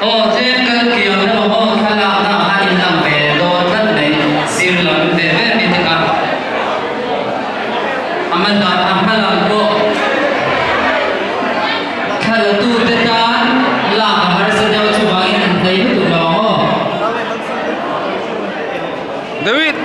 Aw tlem kal kiam emaw aw thlalakna a inang ve dawn tlat mai, sir lam ve ve mi te kha. A hma a hma lam pawh thla la tu te tan lak a harsa deuh chuvangin an hlei lutuk lo ang aw. David!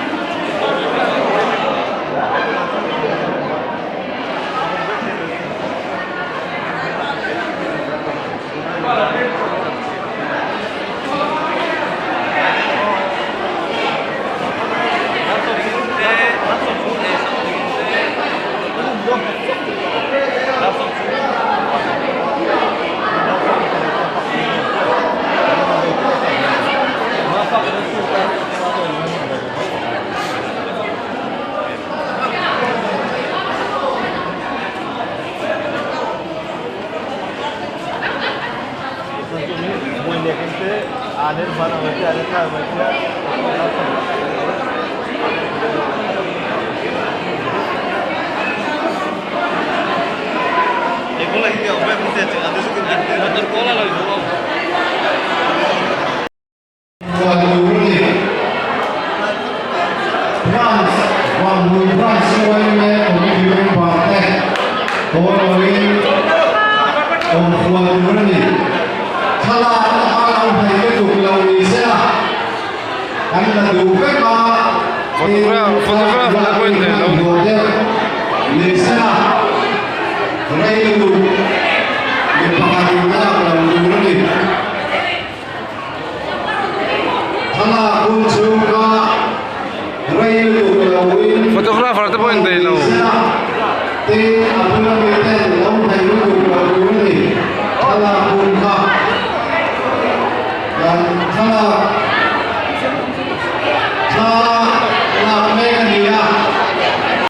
France Vanhmui Branch YMA Committee member te haw loin awm fual tur a ni. Thlalak na kha lo hnaih lutuk lo ni se la, kan la duh vek a, tin thlalak lak in hman hmawh deuh ni se la, rei lutuk mi pakhat in lak lo tur a ni. Thlalak hun chhunga rei lutuk loin Photographer te pawhin nei lo. Tin, a bula mi ten lo hnaih lutuk lo tur a ni. Thlalak hun kha kan thlalak.